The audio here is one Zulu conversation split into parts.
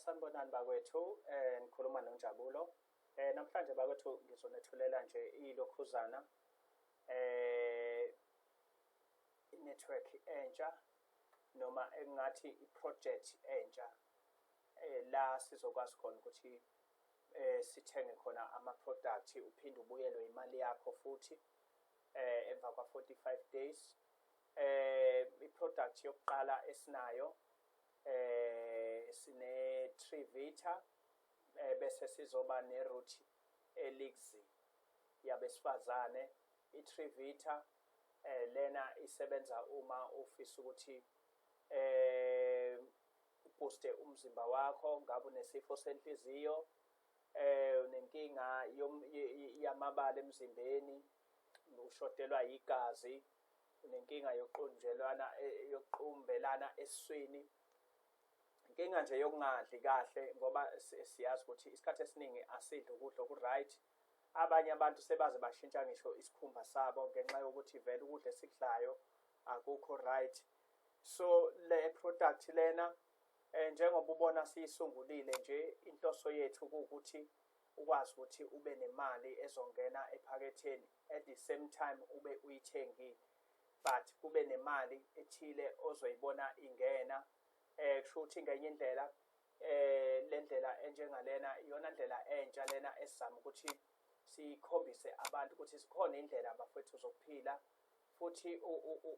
Sanibonani bakwethu, nikhuluma noNjabulo. Namhlanje bakwethu ngizonethulela nje ilokhuzana i-network entsha noma engathi i-project entsha la sizokwazi khona ukuthi sithenge khona ama-product uphinde ubuyelwe imali yakho futhi emva kwa-45 days. I-product yokuqala esinayo sine Trivita, bese sizoba ne Root Elixir yabesifazane. I-Trivita lena isebenza uma ufisa ukuthi ubooste umzimba wakho, ngabe unesifo senhliziyo, unenkinga yamabala emzimbeni, ushodelwa igazi, unenkinga yokuqunjelwana yokuqumbelana esiswini, inkinga nje yokungadli kahle, ngoba siyazi ukuthi isikhathi esiningi asidli ukudla oku-right. Abanye abantu sebaze bashintsha ngisho isikhumba sabo ngenxa yokuthi vele ukudla esikudlayo akukho right. So le product lena njengoba ubona siyisungulile nje, inhloso yethu kuwukuthi ukwazi ukuthi ube nemali ezongena ephaketheni, at the same time ube uyithengile, but kube nemali ethile ozoyibona ingena. Kusho ukuthi ngenye indlela le ndlela enjengalena iyona ndlela entsha lena esizama ukuthi sikhombise abantu ukuthi sikhona indlela bafethu zokuphila, futhi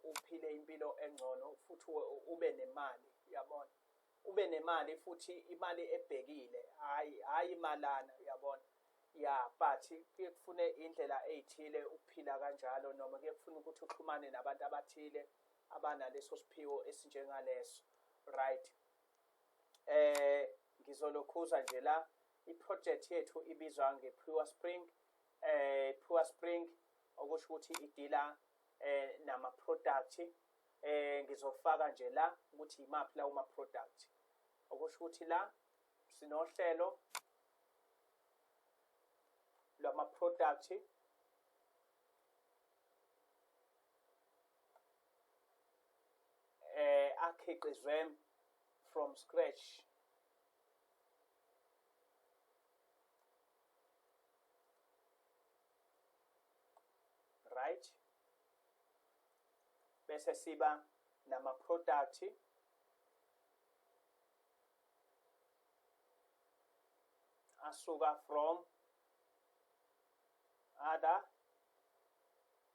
uphile impilo engcono, futhi ube nemali, uyabona, ube nemali futhi imali ebhekile, hayi hayi imalana, uyabona. Ya, but kuye kufune indlela ey'thile ukuphila kanjalo, noma kuye kufune ukuthi uxhumane nabantu abathile abanaleso siphiwo esinjengaleso, right? Ngizolokhuza nje la, i-project yethu ibizwa nge-Pure Spring. Pure Spring okusho ukuthi idila nama-product. Ngizofaka nje la ukuthi imaphi lawo ma-product, okusho ukuthi la sinohlelo lwama-product akhiqizwe from scratch. Right, bese siba nama-product asuka from other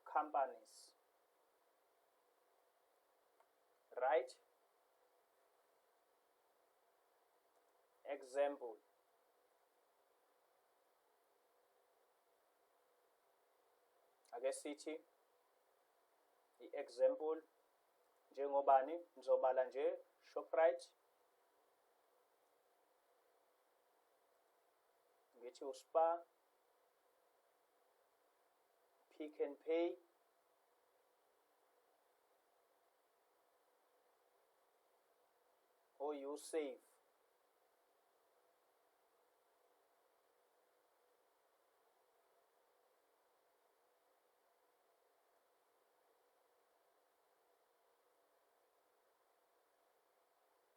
companies, right? Example, ake sithi i-example njengobani, ngizobala nje Shoprite, ngithi uSpar, Pick and Pay, o-Usave,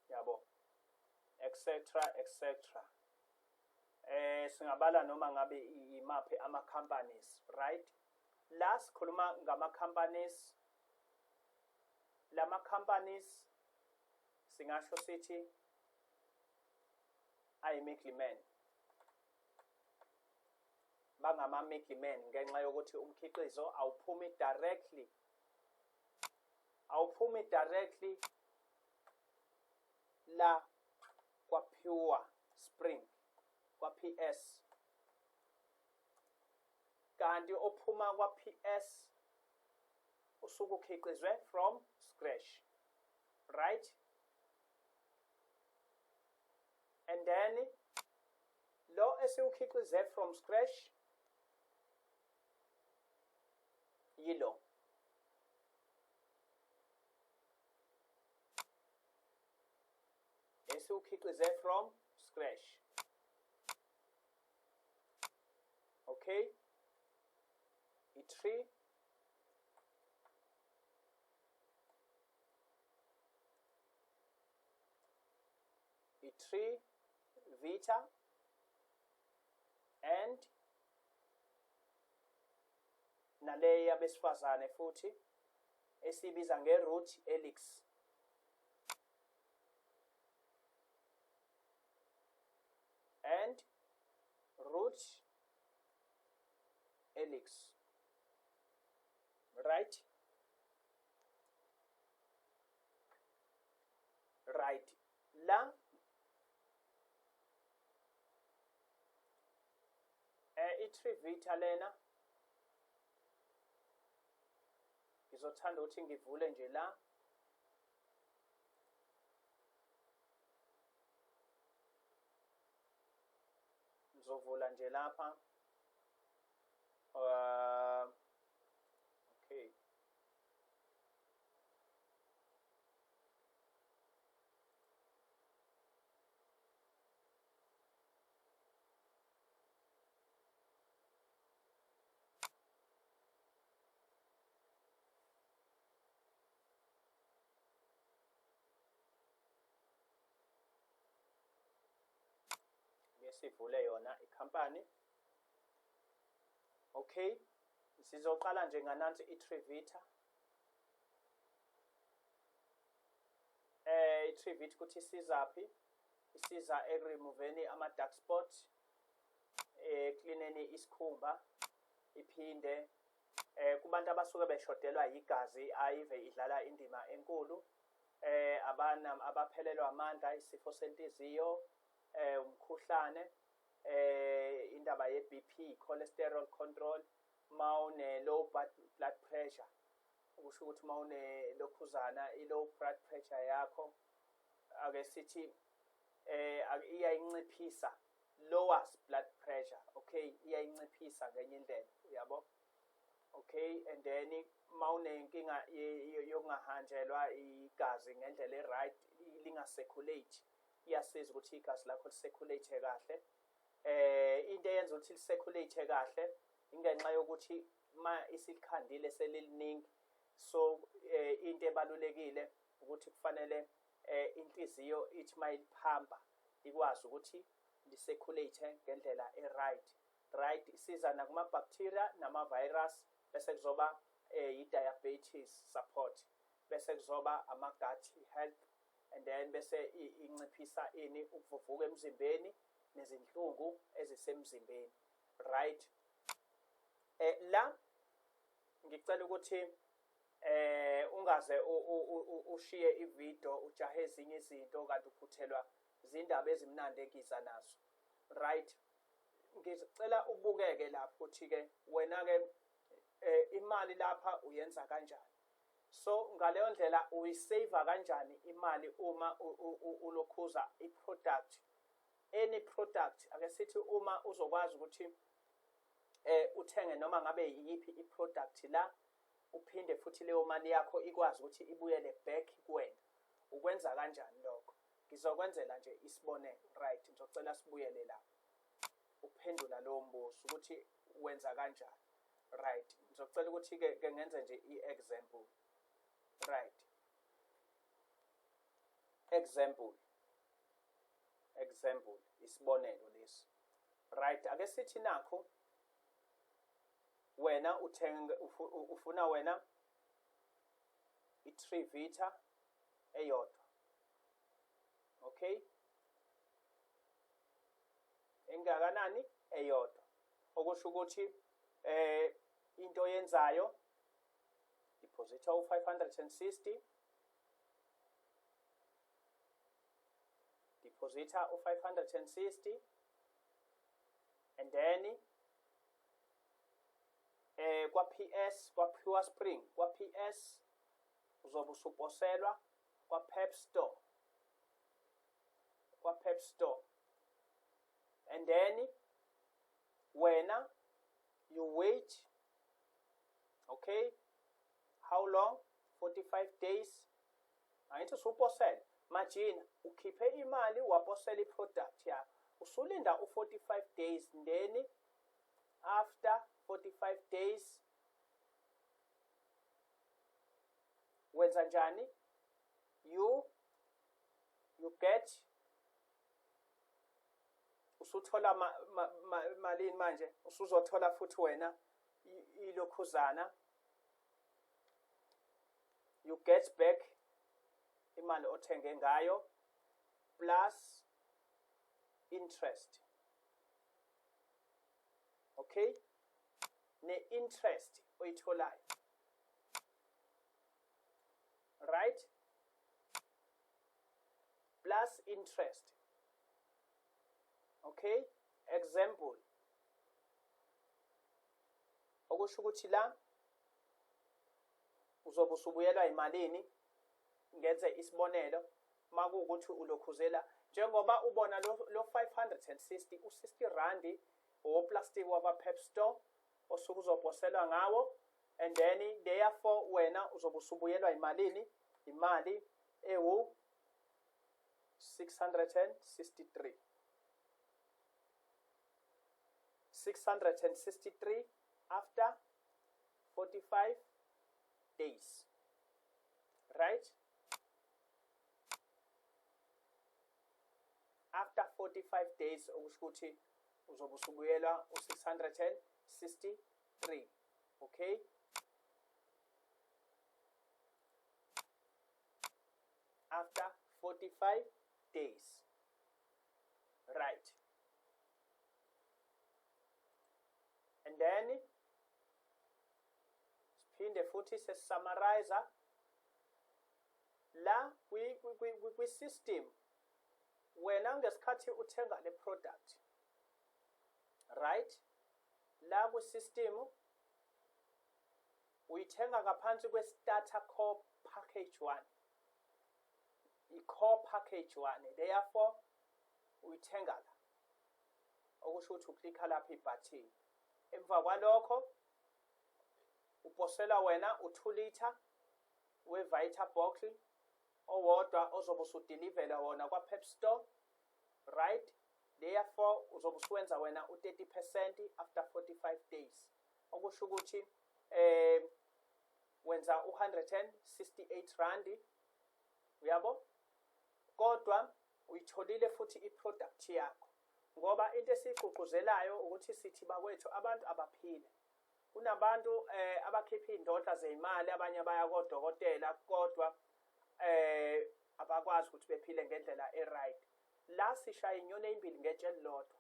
yabo, etc etc. Singabala noma ngabe imaphi ama companies, right? La sikhuluma ngama companies, lama companies singasho sithi ayi-middleman, bangama-middleman ngenxa yokuthi umkhiqizo awuphumi directly, awuphumi directly la kwa-Pure Spring, kwa-PS, kanti ophuma kwa-PS usuke ukhiqizwe from scratch, right? And then lo esiwukhiqize from scratch yilo esiwukhiqize from scratch, okay? I-tree i-tree Vita and nale yabesifazane futhi esibiza nge-root elix. And root elix. Right? Right. La i-Trivita lena ngizothanda ukuthi ngivule nje la. Ngizovula nje lapha. Okay. Sivule yona ikhampani. Okay, sizoqala nje nganansi i-Trivita. I-Trivita ukuthi isizaphi? Isiza ekuremuveni ama-dark spot, eklineni isikhumba, iphinde kubantu abasuke beshodelwa igazi ayive idlala indima enkulu. Abaphelelwa amandla, isifo senhliziyo, umkhuhlane, indaba ye-BP, cholesterol control, mawune low blood pressure, ukusho ukuthi mawune lokhuzana i-low blood pressure yakho, ake sithi iyayinciphisa, lowers blood pressure. Okay, iyayinciphisa ngenye indlela, uyabo. Okay, and then mawunenkinga yokungahanjelwa igazi ngendlela e-right, linga-circulate, iyasiza ukuthi igazi lakho li-circulate kahle. Into eyenza ukuthi li-circulate kahle ingenxa yokuthi ma isikhandile seliliningi. So into ebalulekile ukuthi kufanele inhliziyo ithi mayiliphampa ikwazi ukuthi li-circulate ngendlela e-right. Right, isiza nakuma-bacteria nama-virus, bese kuzoba i-diabetes support, bese kuzoba ama-gut health, and then bese inciphisa ini ukuvuvuka emzimbeni nezinhlungu ezisemzimbeni. Right, la ngicela ukuthi ungaze ushiye ivideo ujahe ezinye izinto kanti uphuthelwa izindaba ezimnandi engiza nazo. Right, ngicela ubukeke lapho ukuthi ke wena ke imali lapha uyenza kanjani. So ngaleyo ndlela uyisave kanjani imali uma ulokhuza i-product, any product. Ake sithi uma uzokwazi ukuthi uthenge noma ngabe yiphi i-product la, uphinde futhi leyo mali yakho ikwazi ukuthi ibuyele back kuwena. Ukwenza kanjani lokho? Ngizokwenzela nje isibonelo. Right, ngizocela sibuyele lapho uphendula lowo mbuzo ukuthi wenza kanjani. Right, ngizocela ukuthi ke ngenze nje i-example. Right, example, isibonelo lesi. Right, ake sithi nakho wena uthenga ufuna wena i-Trivita eyodwa. Okay, engakanani? Eyodwa. Okusho ukuthi into yenzayo deposita u-560, deposita u-560, and then kwa PS, kwa Pure Spring, kwa PS uzobe usuposelwa kwa Pep Store, kwa Pep Store, and then wena you wait. Okay, how long? 45 days. Angithi usuposela majina, ukhiphe imali waposela i-product yakho, usulinda u-45 days, then after 45 days wenza njani? You get Usuthola malini manje? Usuzothola futhi wena ilokhuzana, you get back imali othenge ngayo plus interest. Okay, ne-interest oyitholayo, right, plus interest. Okay, example, okusho ukuthi la uzobe usubuyelwa imalini. Ngenze isibonelo, makuwukuthi ulokhuzela njengoba ubona lo 560, u60 rand owoplastic wakwa Pep Store osuke uzoposelwa ngawo, and then therefore wena uzobe usubuyelwa imalini? Imali ewu 663, 663 after 45 days, right? After 45 days, okusho ukuthi uzobe usubuyelwa u-663. Okay, after 45 days, right? And then siphinde futhi sesisummarize la kwi-system. Wena ngesikhathi uthenga le product, right, la kwi-system uyithenga ngaphansi kwe-starter core package 1, i-core package 1. Therefore uyithenga la, okusho ukuthi uklikha lapha ibhathini. Emva kwalokho uposela wena u-2 liter we-Vita bottle owodwa ozobe usudilivela wona kwa-Pep Store, right? Therefore uzobe usuwenza wena u-30% after 45 days, okusho ukuthi wenza u-168 rand, uyabo? Kodwa uyitholile futhi i-product yakho, ngoba into esiyigqugquzelayo ukuthi sithi bakwethu, abantu abaphile. Kunabantu abakhipha iy'ndodla zey'mali, abanye baya kodokotela, kodwa abakwazi ukuthi bephile ngendlela e-right. La sishaya inyoni eyimbili ngetshe elilodwa.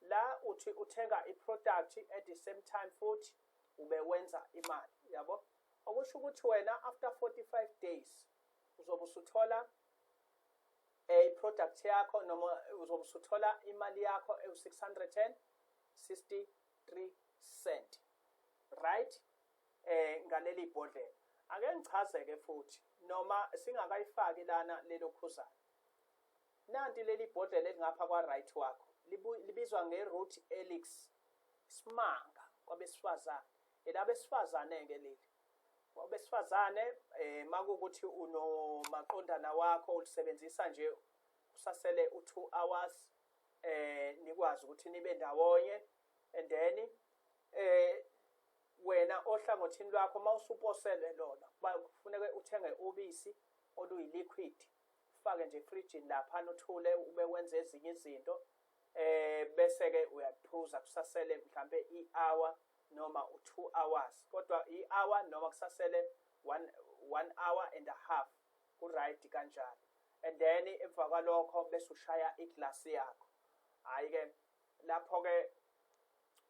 La uthi uthenga i-product, at the same time futhi ube wenza imali, yabo? Okusho ukuthi wena after 45 days uzobe usuthola i-product yakho, noma uzobe usuthola imali yakho ewu-663 cent, right, ngaleli bhodlela. Ake ngichaze-ke futhi noma singakayifaki lana lelo khuzana. Nanti leli bhodlela elingapha kwa-right wakho, libizwa nge-Root Elix, isimanga kwabesifazane, elabesifazane-ke leli, kwabesifazane. Makuwukuthi unomaqondana wakho, ulisebenzisa nje usasele u-2 hours nikwazi ukuthi nibe ndawonye, and then wena ohlangothini lwakho mawusuposelwe lona, kufuneka uthenge ubisi oluyi-liquid, ufake nje efrijini laphana, uthule ube wenze ezinye izinto, bese-ke uyaphuza kusasele mhlampe i-hour noma u-2 hours, kodwa i-hour noma kusasele one hour and a half, ku-right kanjalo. And then emva kwalokho bese ushaya iglasi yakho. Hhayi-ke, lapho-ke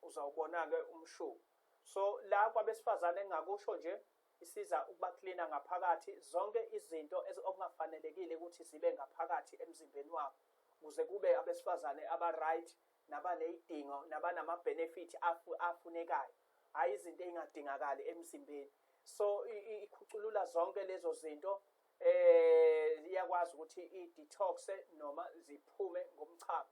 uzawubona-ke umshubo. So la kwabesifazane engingakusho nje, isiza ukubaklina ngaphakathi zonke izinto okungafanelekile ukuthi zibe ngaphakathi emzimbeni wabo, ukuze kube abesifazane aba-right nabaney'dingo nabanama-benefit afunekayo, hhayi izinto ey'ngadingakali emzimbeni. So ikhuculula zonke lezo zinto, iyakwazi ukuthi i-detox noma ziphume ngomchamo,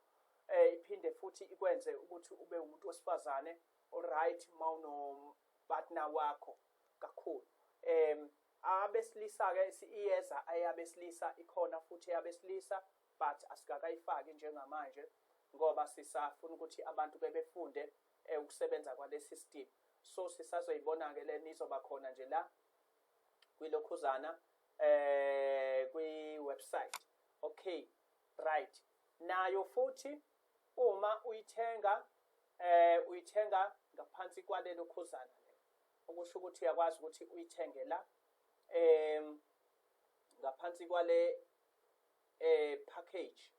iphinde futhi ikwenze ukuthi ube umuntu wesifazane alright mawuno partner wakho kakhulu. Abesilisa ke iyeza ayabesilisa, ikhona futhi eyabesilisa, but asikakayifaki njengamanje ngoba sisafuna ukuthi abantu ke befunde ukusebenza kwale system. So sisazoyibona ke le, nizoba khona nje la kwilokhuzana kwi-website. Okay, right, nayo futhi Uma uyithenga uyithenga ngaphansi kwalelo khuzana le, okusho ukuthi uyakwazi ukuthi uyithenge la ngaphansi kwale package.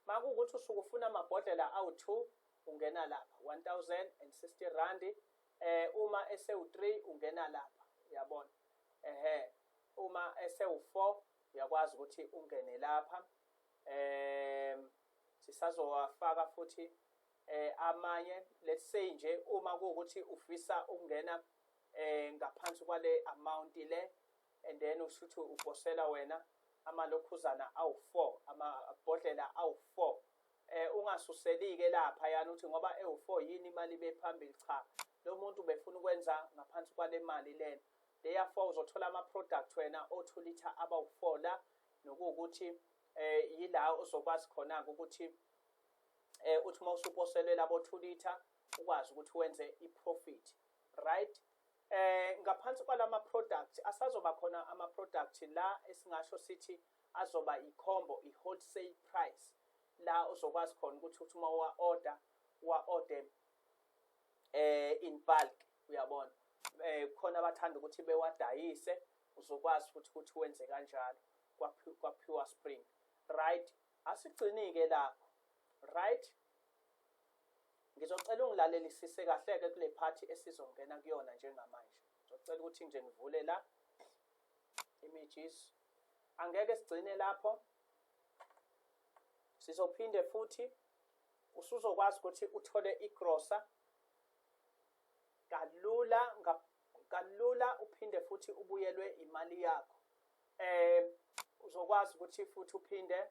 Makuwukuthi usuke ufuna amabhodlela awu-2, ungena lapha 1060 rand. Uma esewu-3, ungena lapha, uyabona. Ehe, uma esewu-4, uyakwazi ukuthi ungene lapha. Sisazowafaka futhi amanye. Let's say nje uma kuwukuthi ufisa ukungena ngaphansi kwale amount le, and then ushuthi uposela wena amalokhuzana awu-4, amabhodlela awu-4, ungasuseli-ke lapha yani uthi ngoba ewu-4 yini imali ibe phambili. Cha, lo muntu befuna ukwenza ngaphansi kwale mali lena. Therefore uzothola ama-product wena o-2 litre abawu-4 la, nokuwukuthi yila uzokwazi khona-ke ukuthi uthi uma usuposele labo 2 litre, ukwazi ukuthi wenze i-profit, right? Ngaphansi kwalama product asazoba khona ama product la esingasho sithi azoba i-combo, i-wholesale price, la uzokwazi khona ukuthi uthi uma wa order, wa order in bulk, uyabona. Khona abathanda ukuthi bewadayise, uzokwazi futhi ukuthi wenze kanjalo kwa Pure Spring, right? Asigcini-ke lapho, right? Ngizocela ungilalelisise kahle-ke kule part esizongena kuyona njengamanje. Ngizocela ukuthi nje ngivule la images. Angeke sigcine lapho, sizophinde futhi usuzokwazi ukuthi uthole igrosa kalula kalula, uphinde futhi ubuyelwe imali yakho. Uzokwazi ukuthi futhi uphinde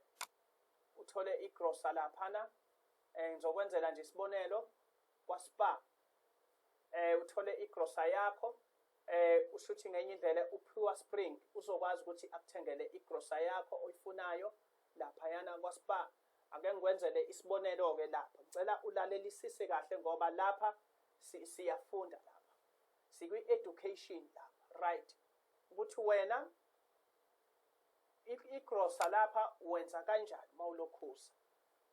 uthole igrosa laphana. Ngizokwenzela nje isibonelo kwaSpar. Uthole igrosa yakho, ushuthi ngenye indlela uPure Spring uzokwazi ukuthi akuthengele igrosa yakho oyifunayo laphayana kwaSpar. Ake ngikwenzele isibonelo-ke lapha. Ngicela ulalelisise kahle ngoba lapha siyafunda, lapha sikwi-education lapha, right? Ukuthi wena igrosa lapha wenza kanjani mawulokhuza,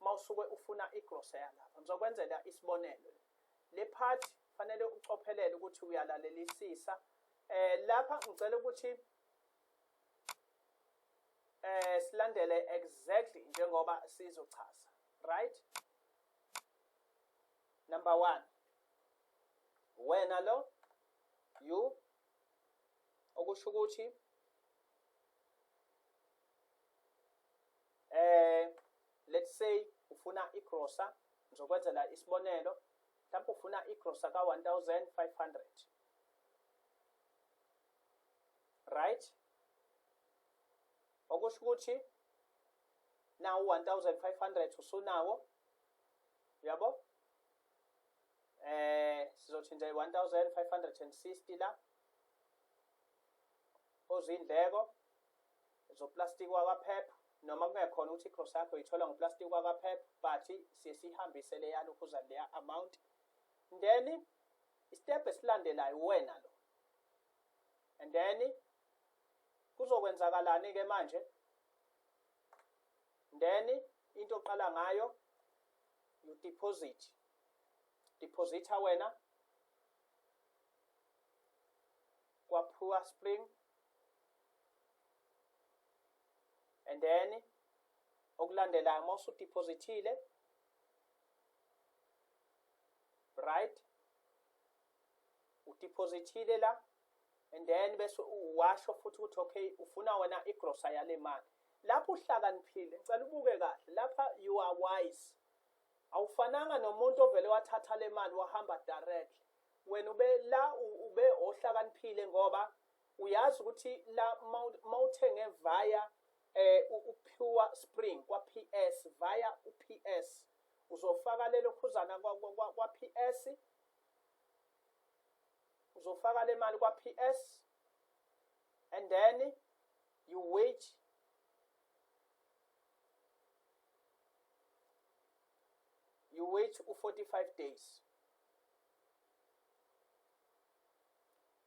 mawusuke ufuna igrosa yalapha. Ngizokwenzela isibonelo. Le part fanele ucophelele ukuthi uyalalelisisa. Lapha ngicela ukuthi silandele exactly njengoba sizochaza, right? Number 1, wena lo you, okusho ukuthi let's say ufuna igrosa. Ngizokwenzela isibonelo, mhlawumbe ufuna igrosa ka 1500, right? Okusho ukuthi nawu 1500 usunawo, uyabo. Sizothi nje 1560 la ozindleko zoplastiki wakwaPep, noma kungekhona ukuthi igrosa yakho uyithola ngoplastiki wakwaPep, but siye sihambise leya lokhuza, leya amount. Then istep esilandelayo, wena lo, and then kuzokwenzakalani ke manje? Then into oqala ngayo, you deposit, deposita wena kwa-Pure Spring, and then okulandelayo, uma usudeposithile, right, udeposithile la, and then bese washo futhi ukuthi okay, ufuna wena igrosa yale mali. Lapho uhlakaniphile, ngicela ubuke kahle lapha, you are wise, awufananga nomuntu ovele wathatha le mali wahamba directly. Wena ube la ube ohlakaniphile ngoba uyazi ukuthi la mawuthenge via uPure Spring kwa PS, via uPS, uzofaka lelo khuzana kwa PS, uzofaka le mali kwa PS, and then you wait u45 days,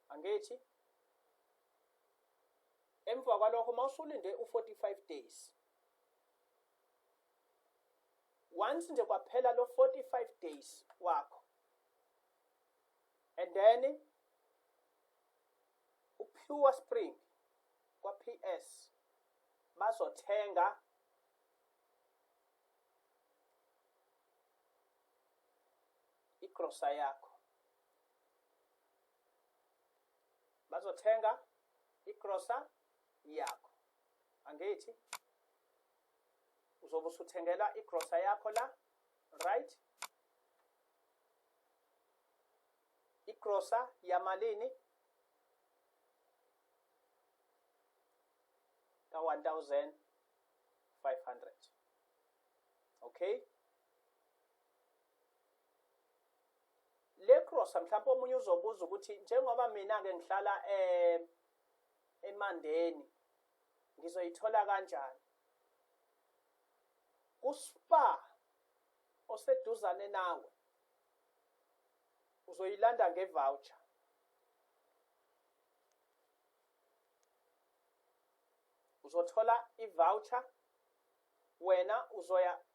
angithi? Emva kwalokho, mawusulinde u45 days, Once nje kwaphela lo 45 days wakho, and then uPure Spring kwa-PS bazothenga igrosa yakho, bazothenga igrosa yakho. Angithi uzobe usuthengela igrosa yakho la, right? Igrosa yamalini? Ka 1500. Okay, le grosa, mhlawumbe omunye uzobuza ukuthi njengoba mina ke ngihlala eMandeni, ngizoyithola kanjani? KuSpar oseduzane nawe uzoyilanda ngevoucher. Uzothola i-voucher, wena uzoya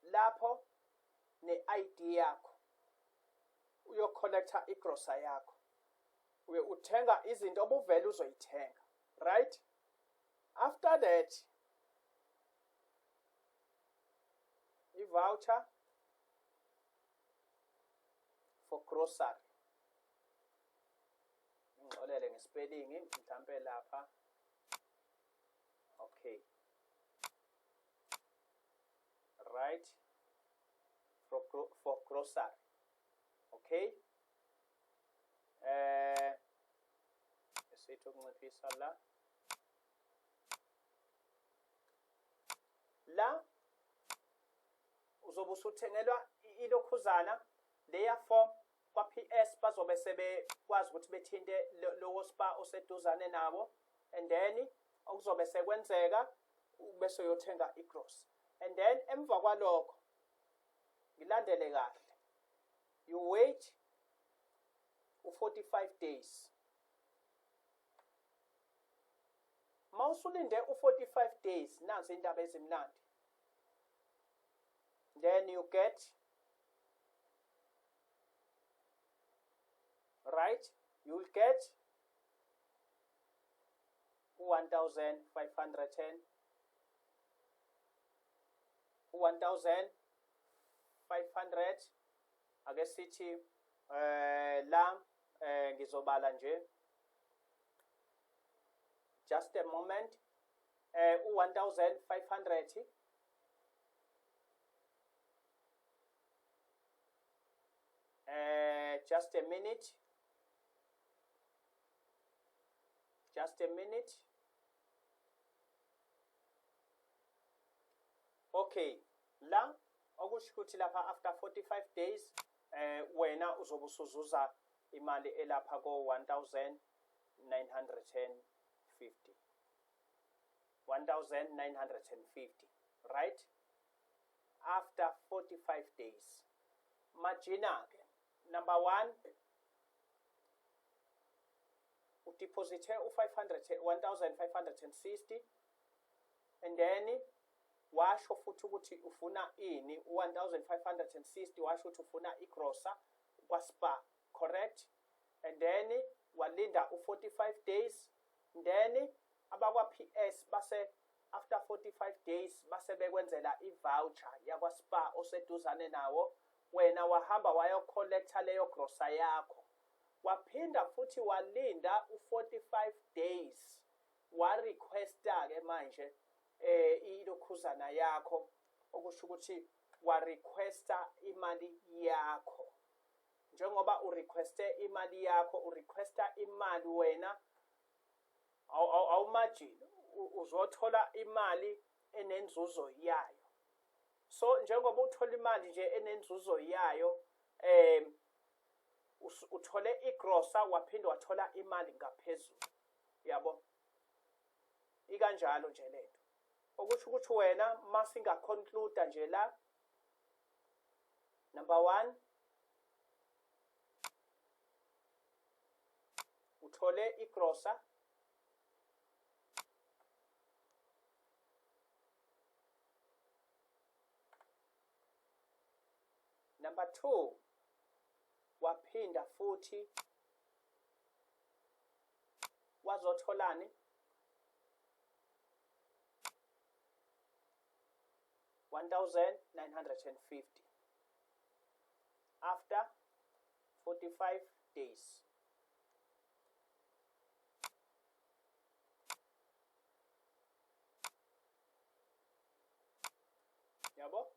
lapho ne-ID yakho, uyocollecta igrosa yakho, uye uthenga izinto obuvele uzoyithenga. Right after that, i-voucher for grocery. Ngixolele ngespelling mhlampe lapha. Okay, right, for grocery. Okay, sithi ukunciphisa la la, uzobe usuthengelwa ilokhuzana leya form kwa-PS. Bazobe sebekwazi ukuthi bethinte lowo Spar oseduzane nabo, and then okuzobe sekwenzeka bese uyothenga igrosa. And then emva kwalokho, ngilandele kahle, you wait u-45 days. Mawusulinde u-45 days, nazi indaba ezimnandi, then you get, right, you will get 1510, 1500. Ake sithi la ngizobala nje, just a moment, u1500, just a minute, just a minute. Okay, la okusho ukuthi lapha after 45 days wena uzobe usuzuza imali elapha ko 1950, 1950, right after 45 days. Majina ke, number 1, udeposite u500, 1560, and then washo futhi ukuthi ufuna ini? 1560, washo ukuthi ufuna igrosa kwaSpar, correct? And then walinda u45 days, then abakwa PS base after 45 days base bekwenzela i-voucher yakwaSpar oseduzane nawo. Wena wahamba wayocollecta leyo grosa yakho, waphinda futhi walinda u45 days, wa-requesta ke manje ilokhuzana yakho, okusho ukuthi wa-requesta imali yakho. Njengoba urequeste imali yakho, urequesta imali wena, awumagine uzothola imali enenzuzo yayo. So njengoba uthola imali nje enenzuzo yayo, uthole igrosa, waphinde wathola imali ngaphezulu, yabo? Ikanjalo nje lento. Okusho ukuthi wena masingaconclude nje la, number 1, uthole igrosa Number 2, waphinda futhi wazotholani? 1950 after 45 days. Yabo?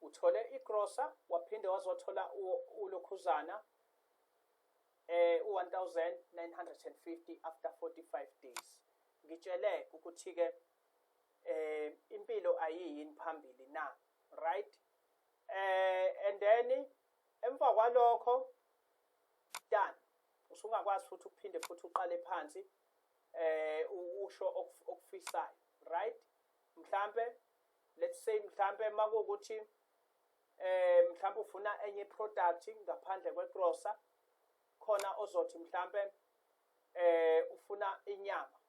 Uthole igrosa, waphinde wazothola ulokhuzana u-1950 after 45 days. Ngitshele ukuthi ke impilo ayiyini phambili na, right? And then emva kwalokho done, usungakwazi futhi ukuphinde futhi uqale phansi usho okufisayo, right? Mhlambe let's say mhlambe makuwukuthi mhlambe ufuna enye product ngaphandle kwegrosa, khona ozothi mhlambe ufuna inyama.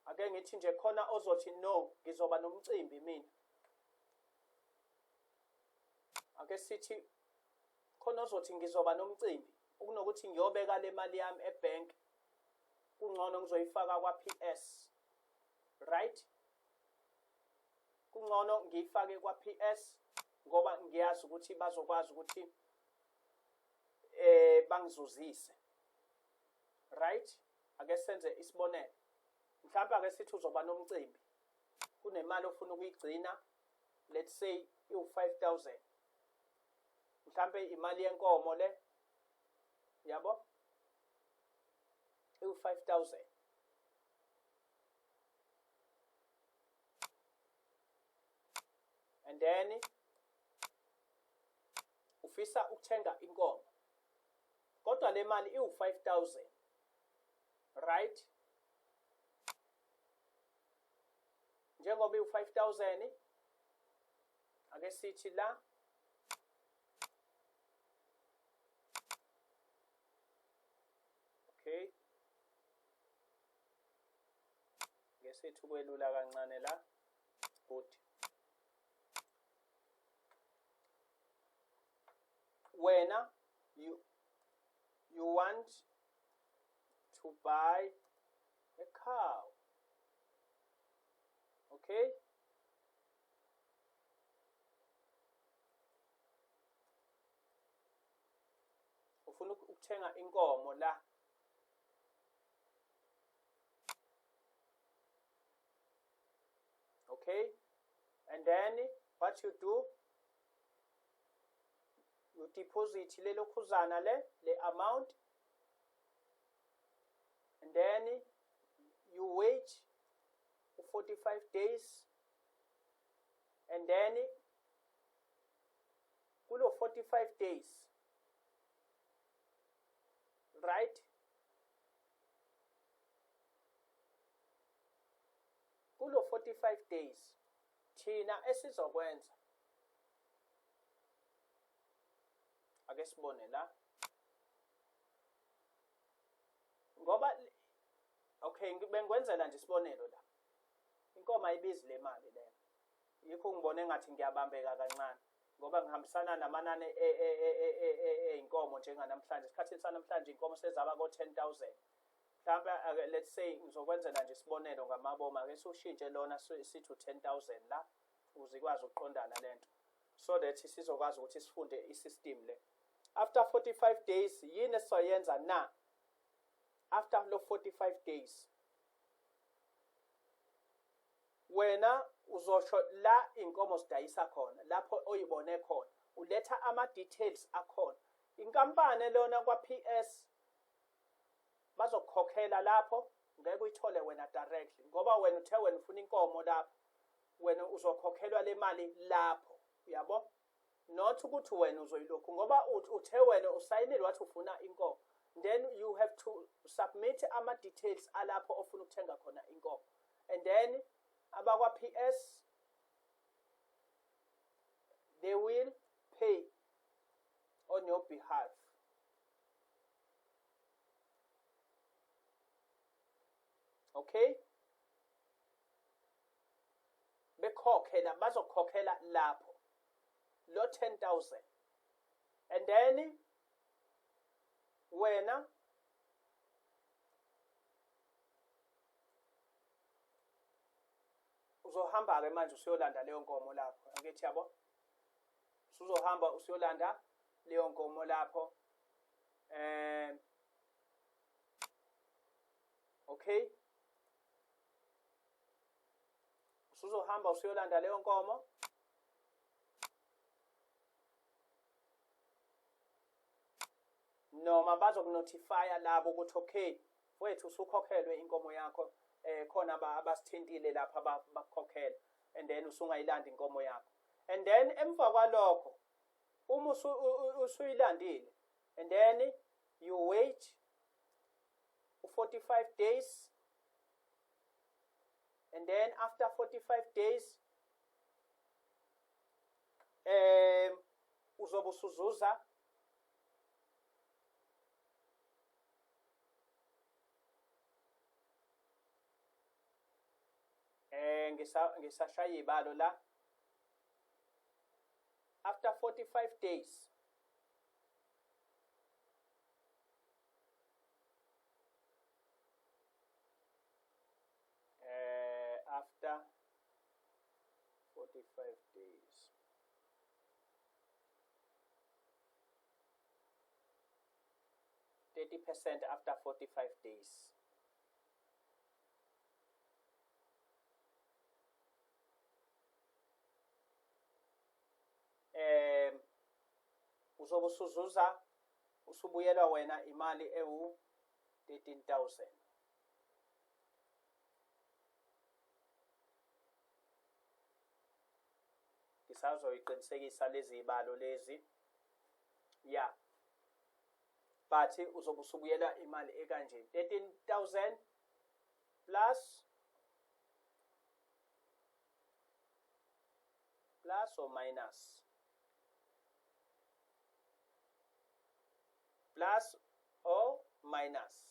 Ake ngithi nje khona ozothi no, ngizoba nomcimbi mina. Ake sithi khona ozothi ngizoba nomcimbi, ukunokuthi ngiyobeka le mali yami ebank, kungcono ngizoyifaka kwa PS, right? Kungcono ngiyifake kwa PS ngoba ngiyazi ukuthi bazokwazi ukuthi bangizuzise, right? Ake senze isibonelo, mhlawumbe ake sithi uzoba nomcimbi, kunemali ofuna ukuyigcina, let's say iwu-5000, mhlambe imali yenkomo le, yabo, iwu-5000. And then ufisa ukuthenga inkomo, kodwa le mali iwu-5000, right? Njengoba iwu-5000, ake sithi la okay, ngesithi ukwelula kancane la, good. Wena you want to buy a cow, okay? Ufuna ukuthenga inkomo la, okay? And then what you do, you deposit lelo khuzana le amount, and then you wait 45 days, and then kulo 45 days, right? Kulo 45 days thina esizokwenza, ake sibone la, ngoba okay, bengikwenzela nje isibonelo la, inkomo ayibizi le mali lena, yikho ngibone ngathi ngiyabambeka kancane ngoba ngihambisana namanani ey'nkomo njenganamhlanje. Esikhathini sanamhlanje inkomo sezaba ko-10,000 mhlawumbe. Let's say ngizokwenzela nje isibonelo ngamabomu, ake siwushintshe lona sithi u-10,000 la, ukuze ikwazi ukuqondana lento, so that sizokwazi ukuthi sifunde i-system le. After 45 days yini esizoyenza na? After lo 45 days wena uzosho la inkomo sidayisa khona, lapho oyibone khona, uletha ama-details akhona. Inkampani lona kwa-PS bazokukhokhela lapho, ngeke uyithole wena directly ngoba wena uthe wena ufuna inkomo lapho, wena uzokhokhelwa le mali lapho, yabo? Not ukuthi wena uzoyilokhu, ngoba uthe wena usayinile wathi ufuna inkomo, then you have to submit ama-details alapho ofuna ukuthenga khona inkomo, and then abakwa-PS they will pay on your behalf. Okay, bekhokhela, bazokhokhela lapho lo 10,000, and then wena uzohamba-ke manje usuyolanda leyo nkomo lapho, angithi yabo? Usuzohamba usuyolanda leyo nkomo lapho. Okay, usuzohamba usuyolanda leyo nkomo. Noma bazokunotifya labo ukuthi okay mfowethu, usukhokhelwe inkomo yakho, khona abasithintile lapha bakukhokhela, and then usungayilanda inkomo yakho. And then emva kwalokho uma usuyilandile, and then you wait u-45 days, and then after 45 days uzobe usuzuza ngisashaya ibalo la. After 45 days after 45 days 30% after 45 days uzobe usuzuza, usubuyelwa wena imali ewu 13,000. Ngisazoyiqinisekisa lezi zibalo lezi, yeah, but uzobe usubuyelwa imali ekanje, 13,000 plus or minus, plus or minus,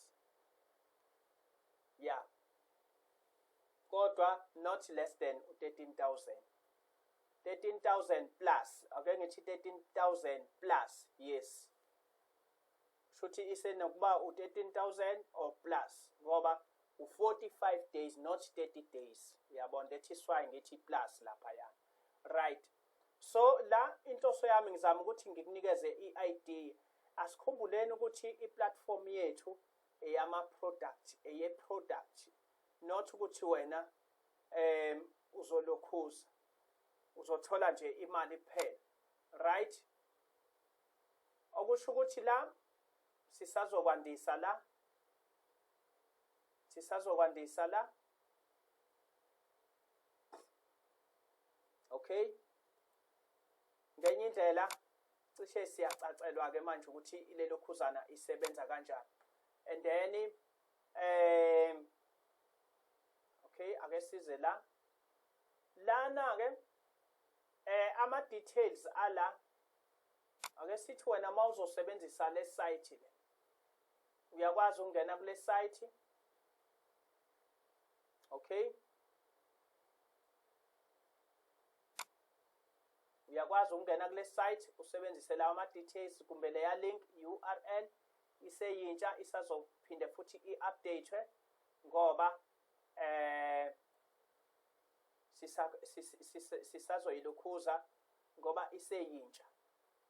yeah, kodwa not less than 13,000. 13,000 plus, ake ngithi 13,000 plus, yes, shuthi isenokuba u-13,000 or plus, ngoba u-45 days not 30 days, uyabona? That is why ngithi plus laphaya, right? So la inhloso yami ngizama ukuthi ngikunikeze i-idea. Asikhumbuleni ukuthi i-platform yethu eyama-product, eye-product, not ukuthi wena uzolokhuza uzothola nje imali kuphela, right? Okusho ukuthi la sisazokwandisa, la sisazokwandisa la. Okay, ngenye indlela cishe siyacacelwa ke manje ukuthi ilelo khuzana isebenza kanjani. And then okay, ake size la, lana ke ama details ala. Ake sithi wena mawuzosebenzisa le site le, uyakwazi ukungena kule site, okay? Uyakwazi ukungena kule site usebenzise lawa ama details kumbe leya link URL iseyintsha, isazophinde futhi i-update ngoba sisazoyilukhuza ngoba iseyintsha,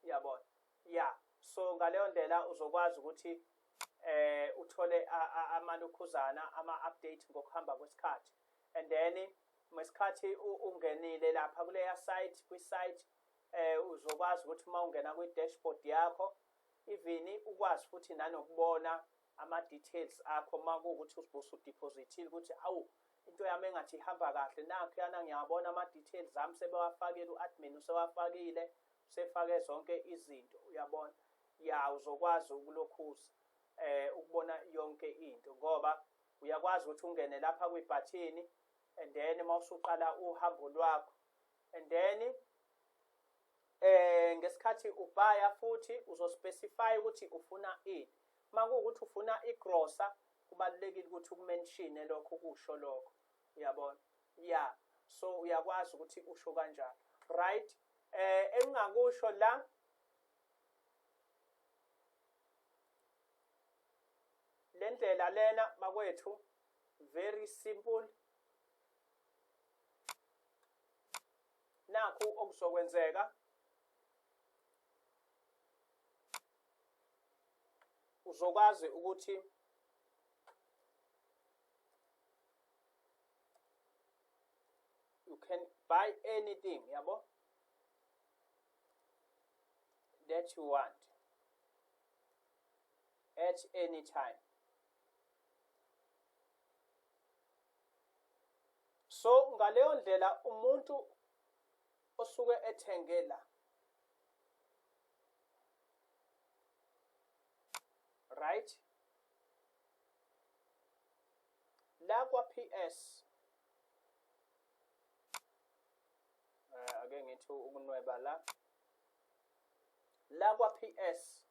uyabona? Yeah, so ngaleyo ndlela uzokwazi ukuthi uthole amalukhuzana ama-update ngokuhamba kwesikhathi. And then ngesikhathi ungenile lapha kuleya site, kwi-site, uzokwazi ukuthi uma ungena kwi-dashboard yakho, even ukwazi futhi nanokubona ama-details akho uma kuwukuthi usudepositile, ukuthi awu, into yami engathi ihamba kahle, nakho yana ngiyabona ama-details ami sebewafakile, u-admin usewafakile, usefake zonke izinto, uyabona? Ya, uzokwazi ukulokhuza ukubona yonke into, ngoba uyakwazi ukuthi ungene lapha kwibhathini and then mawusuqala uhambo lwakho, and then ngesikhathi ubhaya futhi uzospecify ukuthi ufuna ini. Makuwukuthi ufuna igrosa Kubalulekile ukuthi ukumenshine lokho, ukusho lokho, uyabona? Yeah, so uyakwazi ukuthi usho kanjalo, right? Engingakusho la, le ndlela lena bakwethu, very simple. Nakhu okuzokwenzeka, uzokwazi ukuthi you can buy anything, yabo, that you want at any time. So ngaleyo ndlela umuntu osuke ethenge la, right, la kwa PS, ake ngithi ukunweba la, la kwa PS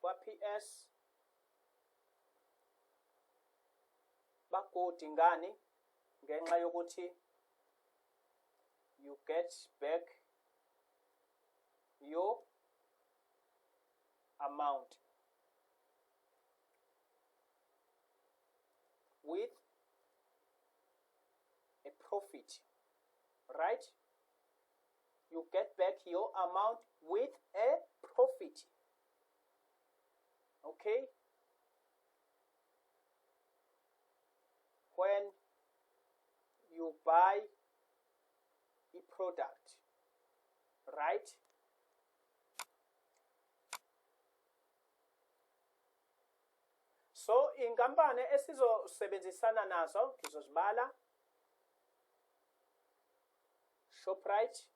kwa PS bagodi ngani? Ngenxa yokuthi you get back your amount with a profit, right? You get back your amount with a profit. Okay? When you buy a product, right? So inkampani esizosebenzisana nazo ngizozibala: Shoprite,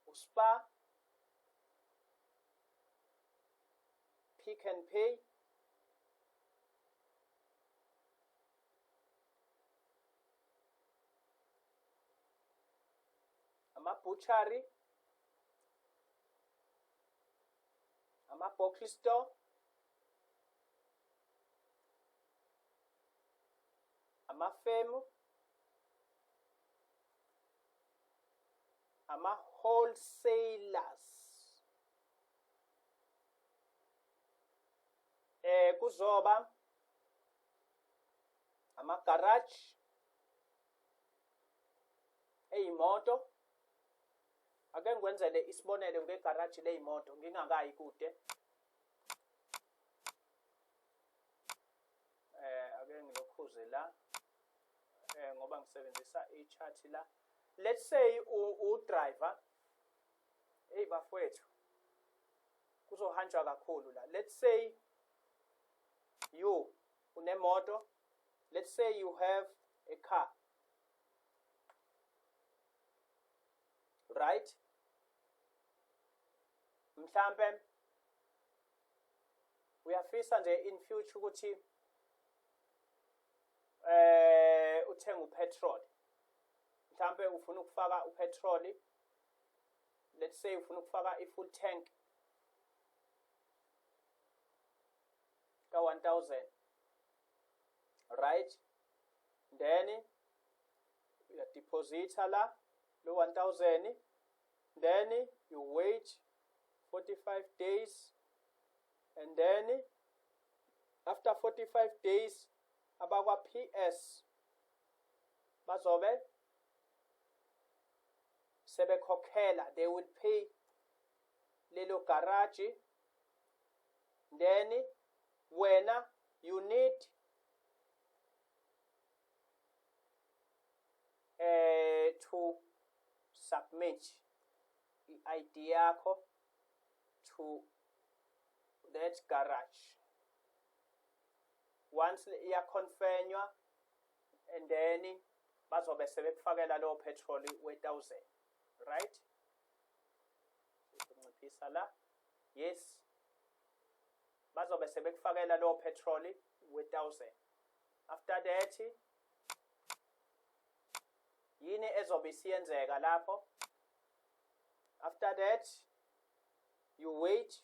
uSpar, Pick n Pay, ama-butchery, ama-bottle store, amafemu, ama-wholesalers. Kuzoba ama-garage eyimoto. Ake ngikwenzele isibonelo ngegaraji leyimoto ngingakayi kude. Ake ngilokhuze la, ngoba ngisebenzisa i-chart la. Let's say u-driver, hey bafowethu, kuzohanjwa kakhulu la. Let's say you unemoto, let's say you have a car, right? Mhlambe uyafisa nje in future ukuthi uthenga upetrol, mhlambe ufuna ukufaka upetrol, let's say ufuna ukufaka i-full tank ka 1000, right? Then uyadeposita la lo 1000, then you wait 45 days, and then after 45 days abakwa PS bazobe sebekhokhela, they will pay lelo garage. Then wena you need to submit i-ID yakho to that garage. Once iyaconfirmwa, and then bazobe sebekufakela lowo petrol we-1000, right? Sinciphisa la. Yes, bazobe sebekufakela lowo petrol we-1000. After that Yini ezobe isiyenzeka lapho? After that you wait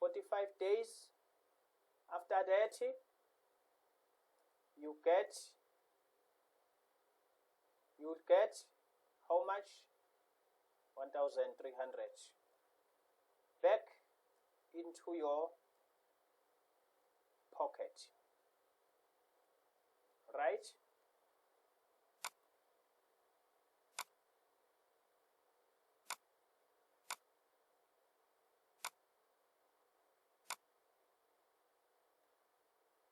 45 days. After that you get how much? 1300 back into your pocket, right?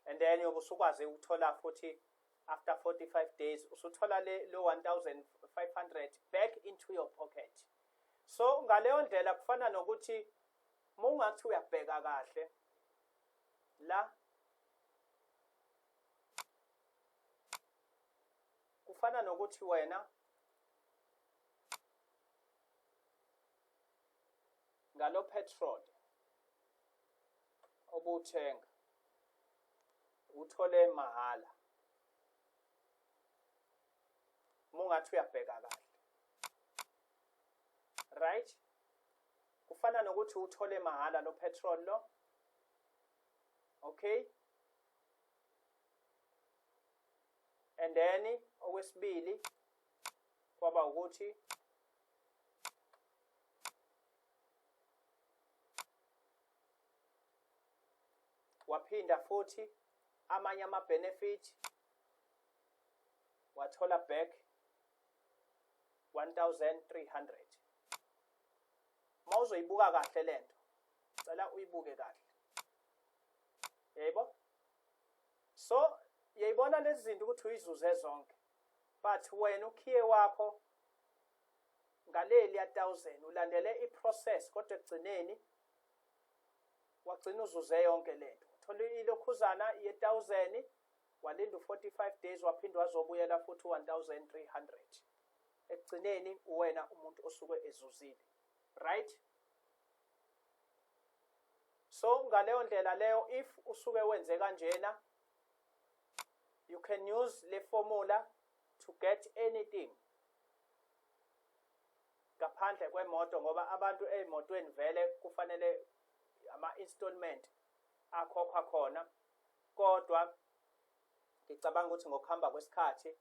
And then uyobe usukwazi ukuthola futhi after 45 days, usuthola le lo 1500 back into your pocket. So ngaleyo ndlela kufana nokuthi mungathi uyabheka kahle la, kufana nokuthi wena ngalo petrol obuthenga uthole mahala, mungathi uyabheka kahle, right? Kufana nokuthi uthole mahala lo petrol lo, okay? And then okwesibili kwaba ukuthi waphinda futhi amanye ama-benefit, wathola back 1300. Mawuzoyibuka kahle lento, cela uyibuke kahle, yebo. So uyayibona lezi zinto ukuthi uyizuze zonke, but wena ukhiye wakho ngaleli ya 1000 ulandele i-process, kodwa ekugcineni wagcina uzuze yonke lento. Uthola ilokhuzana ye-1000, walinda u-45 days, waphinde wazobuyela futhi u-1300. Ekugcineni uwena umuntu osuke ezuzile, right? So ngaleyo ndlela leyo, if usuke wenze kanjena, you can use le formula to get anything ngaphandle kwemoto, ngoba abantu ey'motweni vele kufanele ama-installment akhokhwa khona. Kodwa ngicabanga ukuthi ngokuhamba kwesikhathi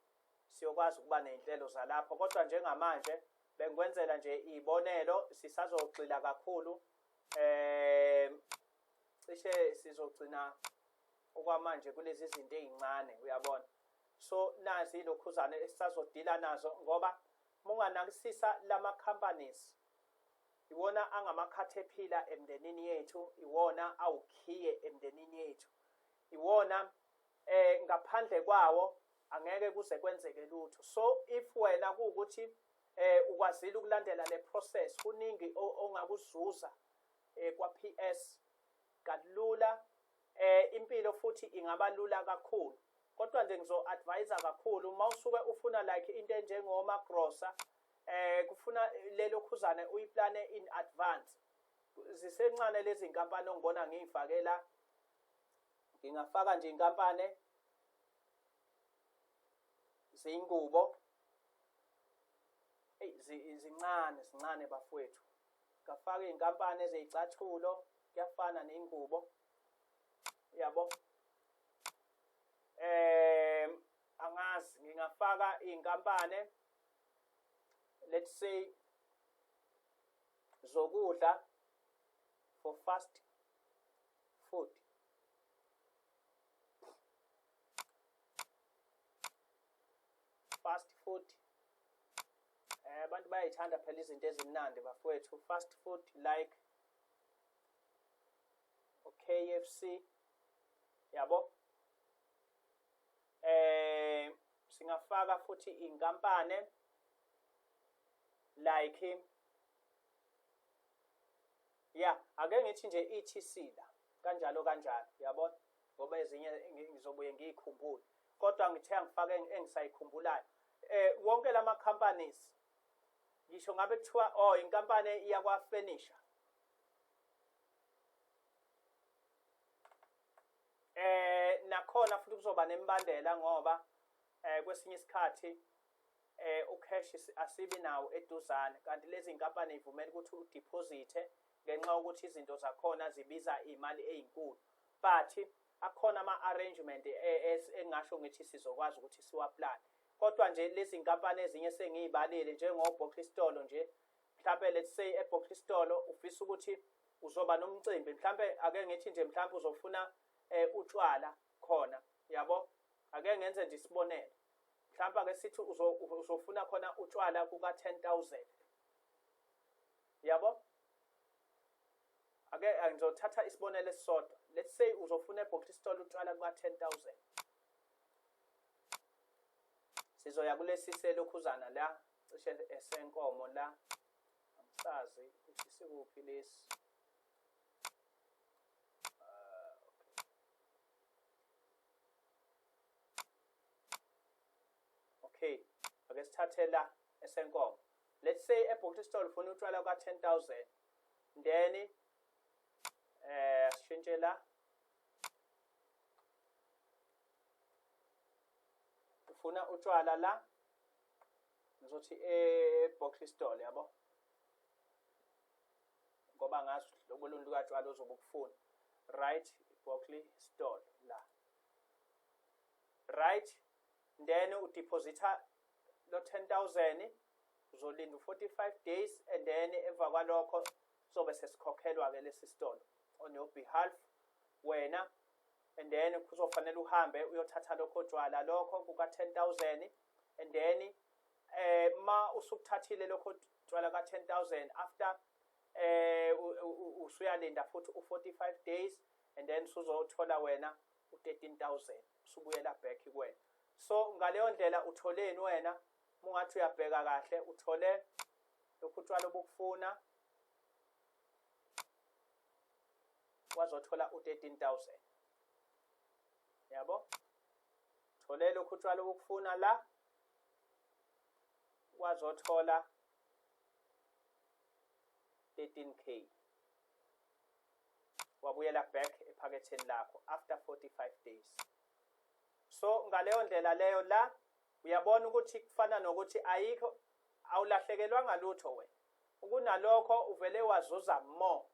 siyokwazi ukuba ney'nhlelo zalapho, kodwa njengamanje bengikwenzela nje iy'bonelo. Sisazogxila kakhulu, cishe sizogcina okwamanje kulezi zinto ey'ncane, uyabona. So nazi ilokhuzane esisazodila nazo, ngoba munganakisisa lama companies iwona angama-caterpillar emndenini yethu, iwona awukhiye emndenini yethu, iwona ngaphandle kwawo angeke kuze kwenzeke lutho. So if wena kuwukuthi ukwazile ukulandela le process, kuningi ongakuzuza kwa PS kalula, impilo futhi ingaba lula kakhulu. Kodwa nje ngizo-advise kakhulu, uma usuke ufuna like into enjengoma grocer, kufuna lelo khuzane uyiplane in advance. Zisencane lezi nkampani ongibona ngiyifakela, ngingafaka nje inkampani ziyingubo. Eyi, zincane, zincane bafowethu. Ngafaka iy'nkampani ezeyicathulo, kuyafana ney'ngubo, yabo. Angazi, ngingafaka iy'nkampani, let's say zokudla for fast food, fast food. Abantu bayayithanda phela izinto ezimnandi bafowethu. Fast food like KFC, yabo. Singafaka futhi inkampani like, yeah, ake ngithi nje ETC la, kanjalo kanjalo, yabona, ngoba ezinye ngizobuye ngiyikhumbule, kodwa ngithe angifake engisayikhumbulayo. Wonke lama companies, ngisho ngabe kuthiwa oh inkampani iyakwa furniture, nakhona. Nakhona futhi kuzoba nemibandela ngoba kwesinye isikhathi ucash asibi nawo eduzane, kanti lezi nkampani ivumela ukuthi udeposite ngenxa yokuthi izinto zakhona zibiza imali ezinkulu, but akhona ama-arrangement engingasho ngithi sizokwazi ukuthi siwaplan. Kodwa nje lezi nkampani ezinye sengiyibalile, njengo-Bokistolo nje, mhlampe let's say eBokistolo ufisa ukuthi uzoba nomcimbi, mhlampe ake ngithi nje mhlampe uzofuna utshwala khona, yabo, ake ngenze nje isibonelo, mhlampe ake sithi uzofuna khona utshwala kuka 10,000, yabo. Ake ngizothatha isibonelo esisodwa. Let's say uzofuna eBokistolo utshwala kuka 10,000. Sizoya kulesi selokhuzana la, cishe esenkomo la, angisazi ukuthi sikuphi lesi. Okay, ake sithathe la esenkomo. Let's say eBokistolo ufuna utshwala ka 10,000, then sishintshe la, ufuna utshwala la, ngizothi eBokistolo, yabo, ngoba ngazi hlobo luni lukatshwala ozobe ukufuna, right? Bokistolo la, right? Then udeposita lo 10,000, uzolinda u-45 days and then emva kwalokho sobe sesikhokhelwa ke lesi sitolo on your behalf wena, and then kuzofanele uhambe uyothatha lokho tshwala lokho kuka 10,000, and then ma usukuthathile lokho tshwala ka 10,000, after usuyalinda futhi u45 days and then usuzothola wena u13000 usubuyela back kuwena. So ngaleyo ndlela utholeni wena? Mungathi uyabheka kahle, uthole lokhu utshwala obukufuna, wazothola u13000, yabo. Thole lokhu utshwala obukufuna la, wazothola 13K, wabuyela back ephaketheni lakho after 45 days. So ngaleyo ndlela leyo la uyabona ukuthi kufana nokuthi ayikho, awulahlekelwanga lutho wena, ukunalokho uvele wazuza more.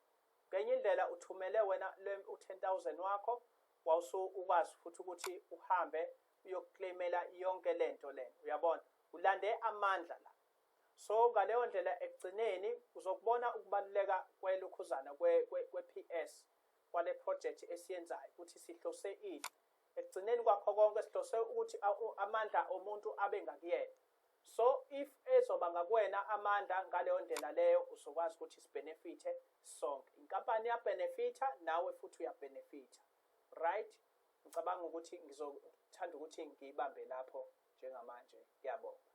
Ngenye indlela uthumele wena u-10,000 wakho, wawusu ukwazi futhi ukuthi uhambe uyoclaimela yonke lento lena, uyabona, ulande amandla la. So ngaleyo ndlela ekugcineni uzokubona ukubaluleka kwelokhuzana kwe-PS, kwale project esiyenzayo, ukuthi sihlose ini. Ekugcineni kwakho konke sihlose ukuthi amandla omuntu abe ngakuyena. So if ezoba ngakuwena amandla ngaleyo ndlela leyo, uzokwazi ukuthi sibenefithe sonke. Inkampani iyabenefitha, nawe futhi uyabenefitha, right? Ngicabanga ukuthi ngizothanda ukuthi ngiyibambe lapho njengamanje. Ngiyabonga.